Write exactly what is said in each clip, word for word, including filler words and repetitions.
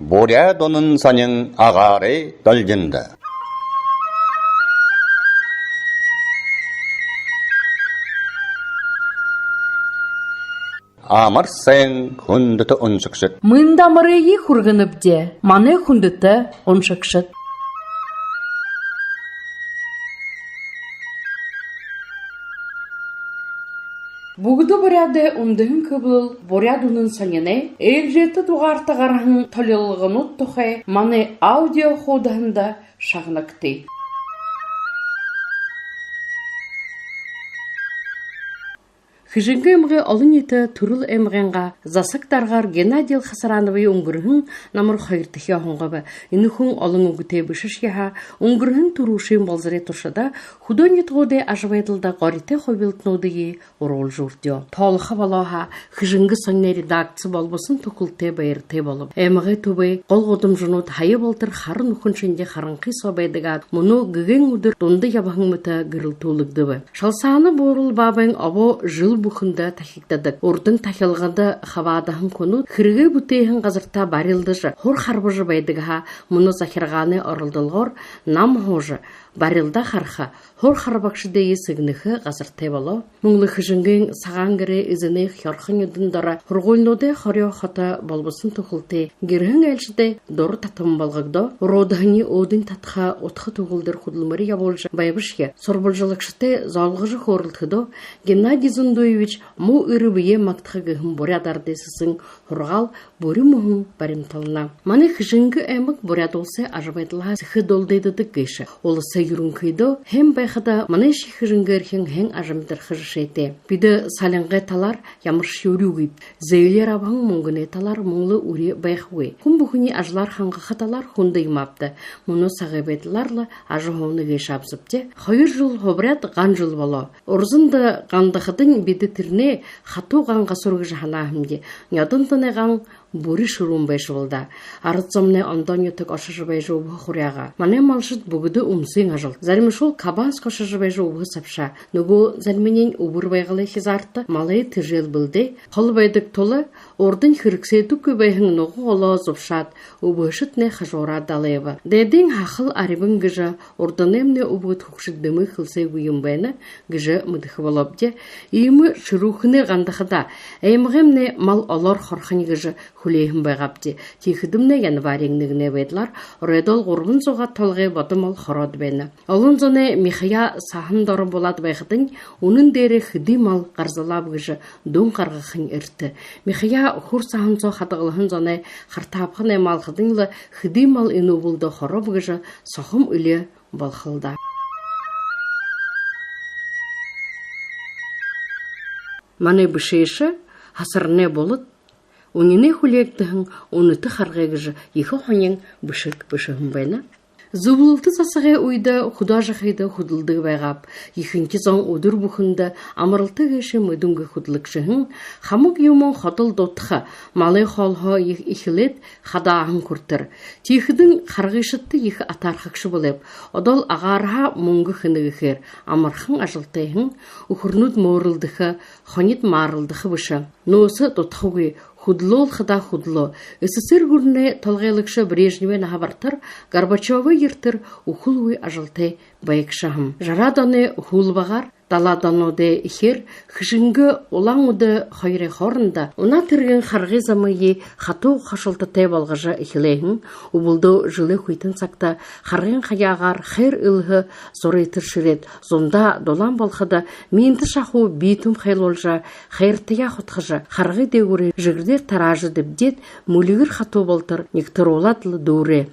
Буряад үнэн сонин агаарай долгиндо. Амар сайн, хүндэтэ уншагшад. Мэндэ амарые хүргэнэбди, манай хүндэтэ уншагшад. Бүгэдэ буряадай үндэһэн хэблэл «Буряад үнэн сониной» ээлжээтэ дугаарта гараһан толилолгонууд тухай манай аудио хуудаһанда шагнагты. Хэжэнгын аймагай олониитэ түрэл аймагайнгаа засаг даргаар Геннадий Хасарановай үнгэрһэн намар хоёрдохёо һунгаб. Энэ хүн олон үгэтэй бэшэшье һаа, үнгэрһэн түрүүшын болзорой туршада хүдөө нютагуудай ажабайдалда горитой хубилалтануудые оруулжа үрдёө. Тоолохо болоо һаа, Хэжэнгын сониной редакци болбосон түхэлтэй, баяртай болобо. Аймагай түбэй гол гудамжанууд һая болотор хара нүхэн шэнги харанхы соо байдаг аад, мүнөө гэгээн үдэр дунда ябаһан мэтэ гэрэлтүүлэгдэбэ. Шалсаана буурал баабайн обоо жэл бүхэндэ тахигдадаг. Урдын тахилгада хабаадаһан хүнүүд хэрэгээ бүтээһэн газартаа барилдажа, һур харбажа байдаг һаа, мүнөө захиргаанай оролдолгоор нам һуужа, барилдаа хараха, һур харбагшадые сэгнэхэ газартай болоо. Мүн лэ Хэжэнгын сагаан гэрэй эзэнэй хёрхо нюдэн доро һургуулинуудай хорёо хото болбосон түхэлтэй, гэрһэн айлшадай дура татаман болгогдоо. Уруудаһаниинь өөдэнь татаха удха түгэлдэр хүдэлмэри ябуулжа байбашье, сурбалжалагшатай золгожо хөөрэлдэхэдөө, Геннадий Зундуевич муу эрэ бэеэ магтаха гэһэн буряад арадай сэсэн һургаал бүри мүһэн баримтална. Манай Хэжэнгын аймаг Буряад Уласай ажабайдалһаа сэхэ дулдыдадаг гээшэ. Уласай юрэнхыдөө һайн байхада, манайшье Хэжэнгээрхин һайн ажамидарха жэшээтэй. Бидэ салингай талаар ямаршье үри үгыбди. Зээлеэр абаһан мүнгэнэй талаар мүн лэ үри байхагүй. Хүн бүхэниие ажалаар хангаха талаар хүндэ юм ааб даа. Мүнөө сагай байдалаар лэ ажаһууна гээшэ аабзабди. Хоёр жэл хубараад, ган жэл болоо. Урзанда гандахадань бидэ тэрэнээ хатуу ган гасуур гэжэ һанаа һэмди. Нёдондонай ган бүри шэрүүн байшабал даа. Арад зомнай ондоо нютаг ошожо байжа үбһэ хуряагаа. Манай малшад бүгэдэ үмсын ажал. Заримашуул Кабанск ошожо байжа үбһэ сабшаа. Нүгөө зариманиинь Үбэр Байгалай хизаарта малай тэжээл бэлдээ. Хол байдаг тула урдань хэрэгсээдэггүй байһан нуга голоо зубшаад, үбһэшэднай хажуураа далайба. Дайдын һахал арьбан гэжэ урданаймнай үбгэд хүгшэд дэмы хэлсээгүй юм байна гэжэ мэдэхэ болообди. Иимэ шэрүүхэнээр гандахадаа, аймагаймнай мал олоор хорхонь гэжэ хүлеэһэн байгаабди. Тиихэдэмнай январиин нэгэнэй байдалаар оройдоол гурбан зуугаад толгой бодо мал хороод байна. Олон зоной мяхаяа саһан доро булаад байхадань, үнэн дээрээ хэды мал гарзалааб гэжэ дүн гаргахань эртэ. Мяхаяа хүр саһан соо хадагалһан зоной хартаабханай малхадань лэ хэды мал энэ үбэлдөө хорооб гэжэ сохом элеэ болохол даа. Манай бэшээшэ Хасаранай Булад үнинэй хүлеэгдэһэн «Үнэтэ харгы» гэжэ ехэ һонин бэшэг бэшэһэн байна. Зүблэлтэ засагай үедэ хүдөө ажахыда хүдэлдэг байгааб. Ехэнхи зон үдэр бүхэндэ амаралта гээшые мэдэнгүй хүдэлэгшэ һэн. Хамаг юумэн ходол дутаха, малай хоолһоо эхилээд хадааһан хүрэтэр. Тиихэдэнь харгышадта ехэ атаархагша бэлэйб. Одоол агаарһаа мүнгэ хэнэ гэхээр амархан ажалтай һэн. Үхэрнүүд мөөрэлдэхэ, хонид мааралдаха бэшэ. Нөөсэ дутахагүй, хүдэлөөл хадаа хүдэлөө. СССР гүрэнэй толгойлогшо Брежневэй наһа баратар, Горбачёвэй ерэтэр үхэлгүй ажалтай байгша һэм. Жараад оной һүүлбагаар, далаад онуудай эхеэр Хэжэнгэ — Улаан-Үдэ хоёрой хоорондо унаа тэргын харгы замые хатуу хушалтатай болгожо эхилээ һэн. Үбэлдөө жэлэй хүйтэн сагта харгын хаяагаар хайр элһэ зурайтар шэрээд, зундаа дулаан болоходо, миинтэ шахуу бии түм хайлуулжа, хайртаяа худхажа, харгы дээгүүрээ жэгдээр тараажа дэбдээд, мүлигэр хатуу болотор нигтаруулаад лэ дүүрээ.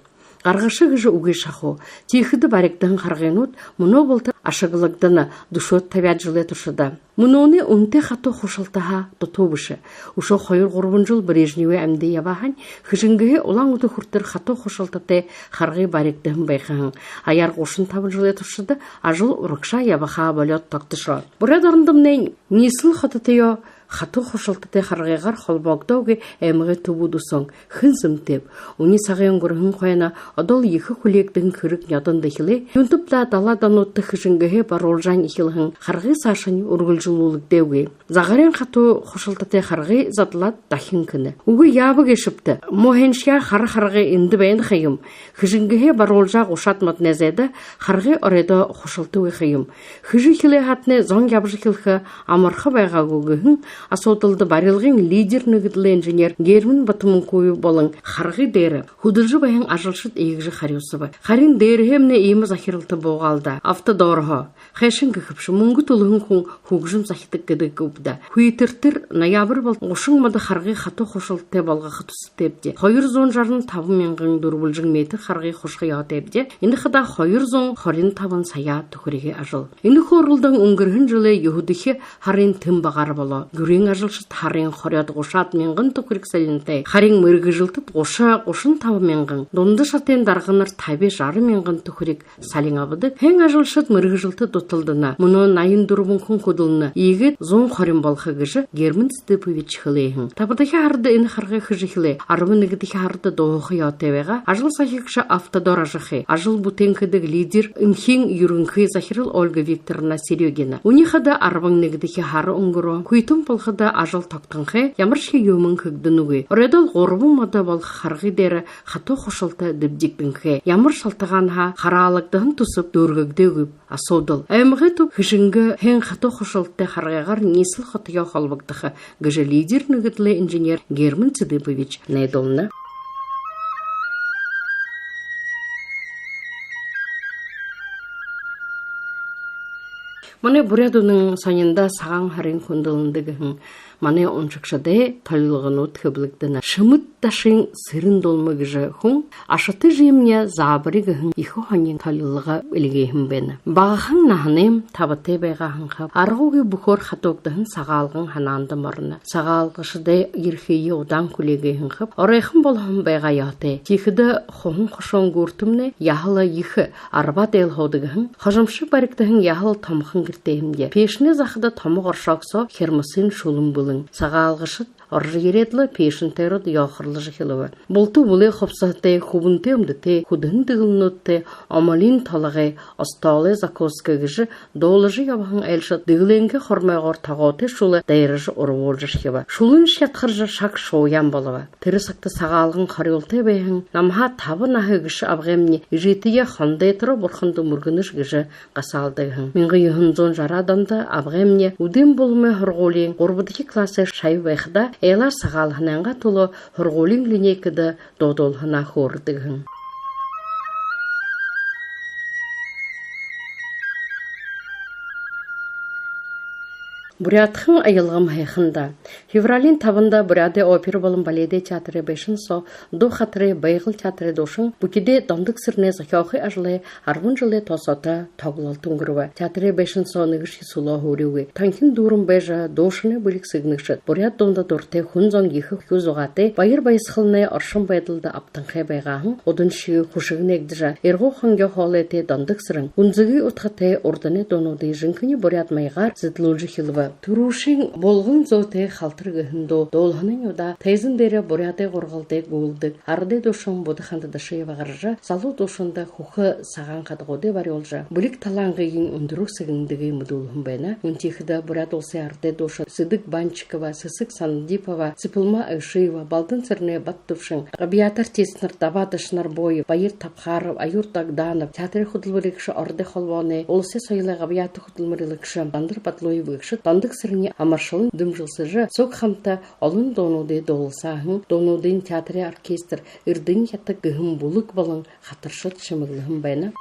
Гаргаша гэжэ үгы шахуу. Тиихэдэ баригдаһан харгынууд мүнөө болотор ашаглагдана, дүшөөд табяад жэлэй туршада. Мүнөөнэй үнэтэй хатуу хушалтаһаа дутуу бэшэ. Үшөө хоёр-гурбан жэл Брежневэй амиды ябаа һаань, Хэжэнгэһээ Улаан-Үдэ хүрэтэр хатуу хушалтатай харгы баригдаһан байха һэн. Аяар гушан табан жэлэй туршада ажал урагшаа ябахаа болёод тогтошоо. Буряад орондомнай ниислэл хототоёо Хатуу хушалтатай харгыгаар холбоогдоогүй аймагай түбүүд үсөөн хэн зэмэтэйб? Үни сагай үнгэрһэн хойно одоол ехэ хүлеэгдэһэн хэрэг нёдондо эхилээ. Юундэб даа, далайда нуудта Хэжэнгэһээ Баруулжаань эхилһэн харгы саашань үргэлжэлүүлэгдээгүй. Загарайн хатуу хушалтатай харгы задлаад дахин хэнэ. Үгы, яабаг эшэбтэ, муу хэншье хара харгы эндэ байна ха юм. Хэжэнгэһээ Баруулжаа гушаад модоной зайда харгы оройдоо хушалтагүй ха юм. Хэжэ эхилээ һаатнай зон ябажа эхилхэ, амарха байгаа гү гэһэн асуудалда барилгын «Лидер» нэгэдэлэй инженер Герман Батомункуев болон харгы дээрэ хүдэлжэ байһан ажалшад иигэжэ харюусаба. Харин дээрэһээмнай иимэ захиралта буугаал даа. Автодорһоо, хайшан гэхэбши, мүнгэ түлэһэн хүн хүгжэм захидаг гэдэг гүб даа. Хүйтэртэр ноябрь болотор гушан модо харгы хатуу хушалтатай болгохо түсэбтэйбди. Хоёр зуун жаран табан мянган дүрбэлжэн метр харгы хушаха ёһотойбди. Энэ хадаа хоёр зуун хорин табан сая түхэригэй ажал. Энэ хөөрэлдөөн үнгэрһэн жэлэй юһэдэхи һарын тэн багаар болоо. Гүрын ажалшад һарын хорёод-гушаад мянган түхэриг салинтай. Харин мэргэжэлтэд гуша, гушан табан мянган, дунда шатын дарганар таби-жаран мянган түхэриг салин абадаг. Хэн ажалшад, мэргэжэлтэд дуталдана. Мүнөө наян дүрбэн хүн хүдэлнэ. Иигээд зуун хорин болохо гэжэ Герман Цыдыпович хэлээ һэн. Табадахи һарада энэ харгы хэжэ эхилээ. Арбан нэгэдэхи һарада дууһаха ёһотой байгаа. Ажал сахигша «Автодор» ажахы. Ажал бүтээн хэдэг «Лидер» эмхиин юрэнхы захирал Ольга Викторовна Серёгина. Үни хадаа арбан нэгэдэхи һара үнгэрөө. Хүйтэн болоходо ажал тогтонхой, ямаршье юумэн хэгдэнэгүй. Оройдоол гурбан модо болохо харгы дээрэ хатуу хушалта дэбдигдэнхэй. Ямар шалтагаанһаа хараалагдаһан түсэб дүүргэгдээгүйб, асуудал. Аймагай түб Хэжэнгэһээнь хатуу хушалтатай харгыгаар ниислэл хотоёо холбогдохо гэжэ «Лидер» нэгэдэлэй инженер Герман Цыдыпович найдуулна. Манай «Буряад үнэн» сониндо «Сагаан һарын хүндэлэндэ» гэһэн манай уншагшадай толилгонууд хэблэгдэнэ. Шэмэд Дашын Сэрэн-Дулма гэжэ хүн «Ашата эжымни заабари» гэһэн ехэ һонин толилго эльгээһэн байна. Багахан наһанайм табатай байгаа һэн хаб, аргагүй бүхөөр хатуугдаһан Сагаалган һанаандам орно. Сагаалганшадай ерэхые удаан хүлеэгээ һэн хаб, оройхон болоһон байгаа ёһотой. Тиихэдэ хуһан хушуун гүүртэмнай яһала ехэ, арбаад айл һуудаг һэн. Хожомшог баригдаһан яһала томохон гэртэй һэмди. Пеэшэнэй захада томо горшоог соо хермосын шүлэн бэлэн. Сагаалганшад орожо ерээд лэ, пеэшэн тойроод ёохорложо эхилбэ. Булта бүлеэ хубсаһатай, хүбэнтэй үмдэтэй, хүдэһэн дэгэлнүүдтэй, омолин толгой, остоолой закуска гэжэ дуулажа ябаһан айлшад дэгэлэйнгээ хормойгоор тогоотой шүлэ дайража урбуулжархиба. Шүлэншье ядхаржа, шаг шууяан болобо. Тэрэ сагта Сагаалган хорюултай байһан. Намһаа таба наһа эгэшэ абгаймни эжытэеэ хондойтор бурханда мүргэнэш гэжэ гасаалдаг һэн. Мянга юһэн зуун жараад ондо абгаймни Үдын Буламай һургуулиин гурбадахи классай шаби байхадаа, айлаар Сагаалганайнгаа түлөө һургуулиин линейкэдэ дуудуулһанаа хөөрэдэг һэн. Буряадхан аялгам һайхан даа. Февралиин табанда Буряадай опера болон баледэй театрай байшан соо дуу хатарай, Байгал театрай дуушан Бүхидэй Дондог Сэрэнэй зохёохы ажалай арбан жэлэй тоосоото тоглолто үнгэрбэ. Театрай байшан соо нэгэшье сүлөө һууригүй. Танхим дүүрэн байжа, дуушанай бэлиг сэгнэгшэд, буряад дуунда дуратай хүн зон ехэ хуу зугаатай, баяр баясхаланай оршон байдалда абтанхай байгаа һэн. Уданшье хүшэг нээгдэжэ, эргүү хонгёо хоолойтой Дондог Сэрэн, гүнзэгы удхатай урданай дуунуудые жэнхэни буряад маягаар зэдэлүүлжэ эхилбэ. Түрүүшын «Булган зөөтэй халтар» гэһэн дуу дуулаһанайнь удаа тайзан дээрэ Буряадай гургалдай гүүлдэг арадай дуушан Буда-Ханда Дашиева гаража, залуу дуушанда хүхэ сагаан хадагуудые барюулжа, бэлиг талаангыень үндэрөөр сэгнэдэгые мэдүүлһэн байна. Үн тиихэдэ Буряад Уласай арадай дуушан Сэдэг Банчикова, Сэсэг Сандипова, Цыпилма Аюшеева, Балдан Сэрэнэй Баттүбшэн, габьяата артистнар Дабаа Дашинарбоев, Баир Табхаров, Аюр Дагданов, театрай хүдэлмэрилэгшэ, Ородой Холбооной Уласай соёлой габьяата хүдэлмэрилэгшэ Дандар Бадлуев гэгшэд Дондог Сэрэниие амаршалан дэмжэлсэжэ, суг хамта олон дуунуудые дуулалсаа һэн. Дуунуудыень театрай оркестр «Эрдэни ятаг» гэһэн бүлэг болон хатаршад шэмэглэһэн байна.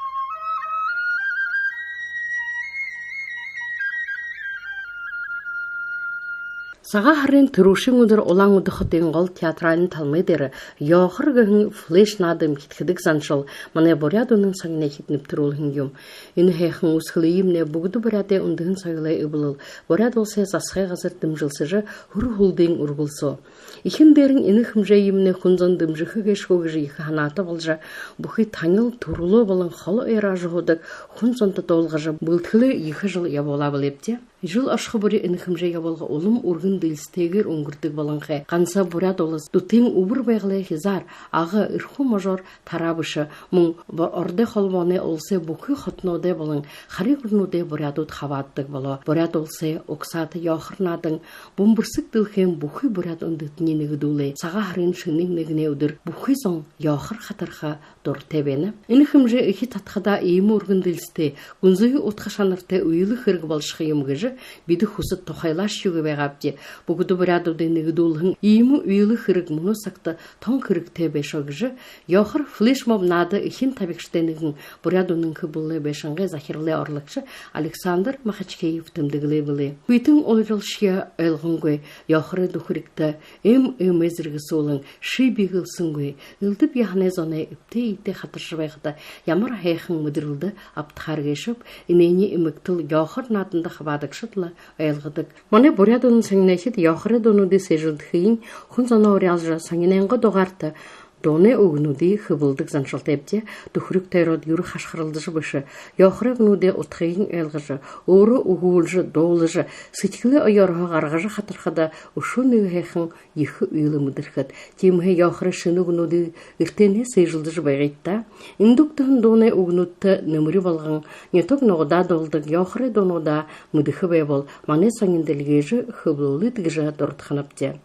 Сагаан һарын түрүүшын үдэр Улаан-Үдэ хотын гол театральна талмай дээрэ «Ёохор» гэһэн флеш-наада эмхидхэдэг заншал манай «Буряад үнэн» сониной эхид нэбтэрүүлһэн юм. Энэ һайхан үүсхэлыемнай бүгэдэ Буряадай үндэһэн соёлой эблэл, Буряад Уласай засагай газар дэмжэлсэжэ, һүр һүлдыень үргэлсөө. Эхин дээрэнь энэ хэмжээемнай хүн зон дэмжэхэ гээшэ гү гэжэ ехэ һанаатай боложо, бүхы танил түрэлөө болон холо ойроо ажаһуудаг хүн зондо дуулгажа, бэлэдхэлээ ехэ жэл ябуулаа бэлэйбди. Жэл ошохо бүри энэ хэмжээ ябуулга улам үргэн дэлисэтэйгээр үнгэрдэг болонхой. Ганса Буряад Улас, Дүтын Үбэр Байгалай хизаар, Ага, Эрхүү можоор тараа бэшэ, мүн бо-, Ородой Холбооной Уласай бүхы хотонуудай болон хари гүрэнүүдэй буряадууд хабаададаг болоо. Буряад Уласай угсаата ёохор наадан бүмбэрсэг дэлхэйн бүхы буряад үндэһэтэниие нэгэдүүлээ. Сагаан һарын шэнын нэгэнэй үдэр бүхы зон ёохор хатарха дуратай байна. Энэ хэмжээ эхи татахадаа, иимэ үргэн дэлисэтэй, гүнзэгы удха шанартай үйлэ хэрэг болошохо юм гэжэ бидэ хүсэд тухайлаашьегүй байгаабди. Бүгэдэ буряадуудые нэгэдүүлһэн иимэ үйлэ хэрэг мүнөө сагта тон хэрэгтэй байшоо гэжэ ёохор флешмоб наада эхин табигшадай нэгэн, Буряад үнэн хэблэлэй байшангай захиралай орлогшо Александр Махачкеев тэмдэглээ бэлэй. Хүйтэн уриалшье ойлгонгүй, ёохорой дүхэригтэ эм эмээ зэргэсүүлэн, ши би гэлсэнгүй, элдэб яһанай зоной эбтэй эетэй хатаржа байхада ямар һайхан мэдэрэлдэ абтахаар гээшэб, энээниие эмэгтэл ёохор нааданда хабаадагшад лэ ойлгодог. Манай Буряад үнэн сониной эхид ёохорой дуунуудые сээжэлдэхыень хүн зоноо уриалжа, сониной дугаарта дуунай үгэнүүдые хэблэдэг заншалтайбди. Дүхэриг тойроод, юрэ хашхаралдажа бэшэ, ёохорой үгэнүүдэй удхыень ойлгожо, өөрөө үгүүлжэ, дуулажа, сэдьхэлэй оёорһоо гаргажа хатархада, үшөө нэгэ һайхан ехэ үйлэ мэдэрхэт. Тиимэһээ ёохорой шэнэ үгэнүүдые гэртээнһээ сээжэлдэжэ байгыт даа. Эндэ үгтэһэн дуунай үгэнүүдтэ нэмэри болгон, нютаг нугадаа дуулдаг ёохорой дуунуудаа мэдэхэ байбал, манай сониндо эльгээжэ хэблүүлыт гэжэ дурадханабди.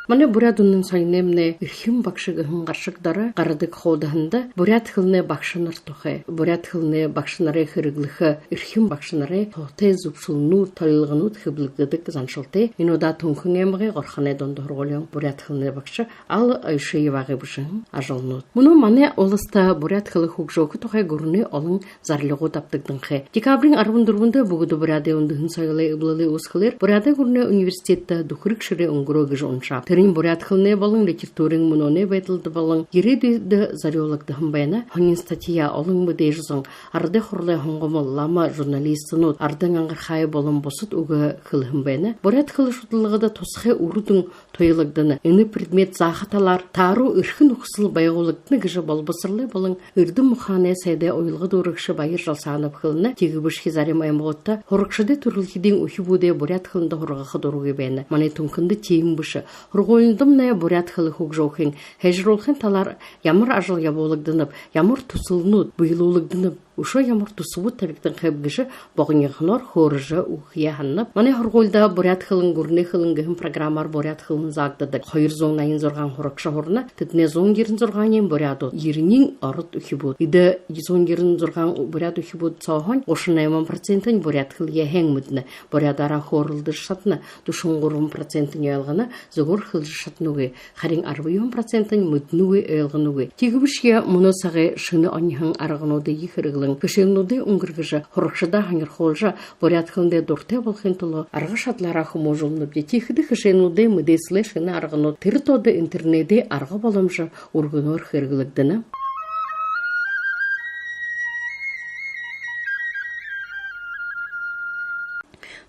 Манай Буряад үнэн сониноймнай «Эрхим багша» гэһэн гаршаг доро гарадаг хуудаһанда буряад хэлэнэй багшанар тухай, буряад хэлэнэй багшанарай хэрэглэхэ, эрхим багшанарай туһатай зүбшэлнүүд, толилгонууд хэблэгдэдэг заншалтай. Энэ удаа Түнхэн аймагай Горхоной дунда һургуулиин буряад хэлэнэй багша Алла Ойшиевагай бэшэһэн ажалнууд. Мүнөө манай уласта буряад хэлэ хүгжөөхэ тухай гүрэнэй олон зарлигууд абтагданхай. Декабриин арбан дүрбэндэ Бүгэдэ Буряадай үндэһэн соёлой эблэлэй үүсхэлээр Буряадай гүрэнэй университедтэ дүхэриг шэрээ үнгэрөө гэжэ уншааб. Тэрэнь буряад хэлэнэй болон литературын мүнөөнэй байдалда болон ерээдүйдэ зорюулагдаһан байна. Һонин статья, олон мэдээжэ зон, Арадай Хуралай һунгамал, лама, журналистнууд, арадай ангархаай болон бусад үгэ хэлэһэн байна. Буряад хэлэ шудалгада тусхай үрэ дүн туйлагдана. Энэ предмет зааха талаар тааруу эрхэ нүхэсэл байгуулагдана гэжэ болбосоролой болон эрдэм ухаанай сайдай уялга дүүргэгшэ Баяр Жалсанов хэлэнэ. Тиигэбэшье зарим аймагуудта һурагшадай түрэлхидынь үхибүүдээ буряад хэлэндэ һургаха дурагүй байна. Манай Түнхэндэ тиимэ бэшэ. Һургуулидамнай буряад хэлэ хүгжөөхын, һайжаруулхын талаар ямар ажал ябуулагданаб, ямар түсэлнүүд бэелүүлэгдэнэб, үшөө ямар түсэбүүд табигданхайб гэжэ богонихоноор хөөрэжэ үгэхэеэ һананаб. Манай һургуулида «Буряад хэлэн — гүрэнэй хэлэн» гэһэн программаар буряад хэлэн заагдадаг. Хоёр зуун наян зургаан һурагша һурана. Тэдэнэй зуун ерэн зургааниинь буряадууд, ерэниинь ород үхибүүд. Эдэ зуун ерэн зургаан буряад үхибүүд сооһоонь гушан найман процентнь буряад хэлэеэ һайн мэдэнэ, буряадаараа хөөрэлдэжэ шадана, дүшэн гурбан процентнь ойлгоно, зүгөөр хэлэжэ шаданагүй. Харин арбан юһэн процентнь мэдэнэгүй, ойлгоногүй. Тиигэбэшье мүнөө сагай шэнэ оньһон аргануудые хэрэглэн, хэшээлнүүдээ үнгэргэжэ, һурагшадаа һонирхуулжа, буряад хэлэндээ дуратай болохын түлөө арга шадалаараа хүмүүжүүлнэбди. Тиихэдэ хэшээлнүүдэй, мэдээсэлэй шэнэ арганууд, тэрэ тоодо интернедэй арга боломжо үргэнөөр хэрэглэгдэнэ.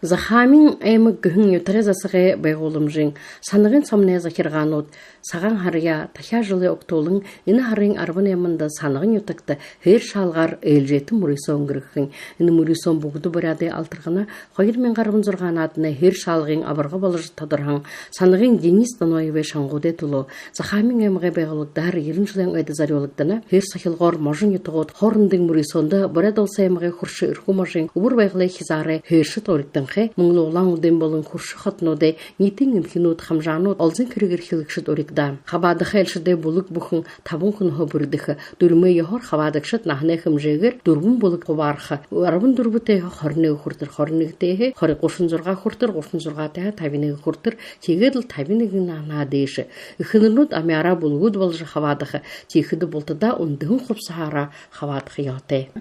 Захаамин аймаг гэһэн нютагай засагай байгууламжын Санагын сомоной захиргаанууд Сагаан һараяа, тахяа жэлээ угтуулан, энэ һарын арбан найманда Санагын нютагта һээр шаалгаар ээлжээтэ мүрысөө үнгэргэхэнь. Энэ мүрысөөн Бүгэдэ Буряадай «Алтаргана — хоёр мянга арбан зургаан» нааданай һээр шаалгын абарга боложо тодорһон Санагын Денис Даноевай шангуудай түлөө Захаамин аймагай байгуулагдаһаар ерэн жэлэй ойдо зорюулагдана. Һээр сохилгоор можо нютагууд хоорондын мүрысөөндэ Буряад Уласай аймагай хүршэ Эрхүү можын Үбэр Байгалай хизаарай һээршэд уригданхай. Мүн лэ Улаан-Үдын болон хүршэ хотонуудай ниитын эмхинүүд, хамжаанууд, олзын хэрэг эрхилэгшэд уригдаа. Хабаадаха айлшадай бүлэг бүхэн табан хүнһөө бүридхэ. Дүримэй ёһоор хабаадагшад наһанай хэмжээгээр дүрбэн бүлэг хубаарха. Арбан дүрбэтэйһөө хорин нэгэ хүрэтэр, хорин нэгэтэйһөө хори... гушан зургаа хүрэтэр, гушан зургаатайһаа табин нэгэ хүрэтэр, тиигээд лэ табин нэгэн наһанһаа дээшэ. Эхэнэрнүүд амяараа бүлэгүүд боложо хабаадаха. Тиихэдэ бултадаа үндэһэн хубсаһаараа хабаадаха ёһотой.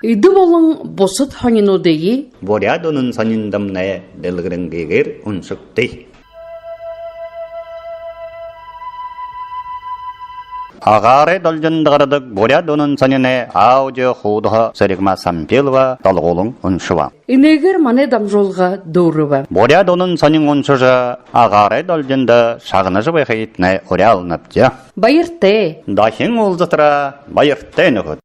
Эдэ болон бусад һонинуудые «Буряад үнэн» сониндомнай дэлгэрэнгыгээр уншагты. Агаарай долгиндо гарадаг «Буряад үнэн» сониной аудио хуудаһа Сэрэгма Сампилова долгуулан уншаба. Энээгээр манай дамжуулга дүүрэбэ. «Буряад үнэн» сонин уншажа, агаарай долгиндо шагнажа байхыетнай уряалнабди. Баяртай. Дахин уулзатараа баяртай, нүхэд.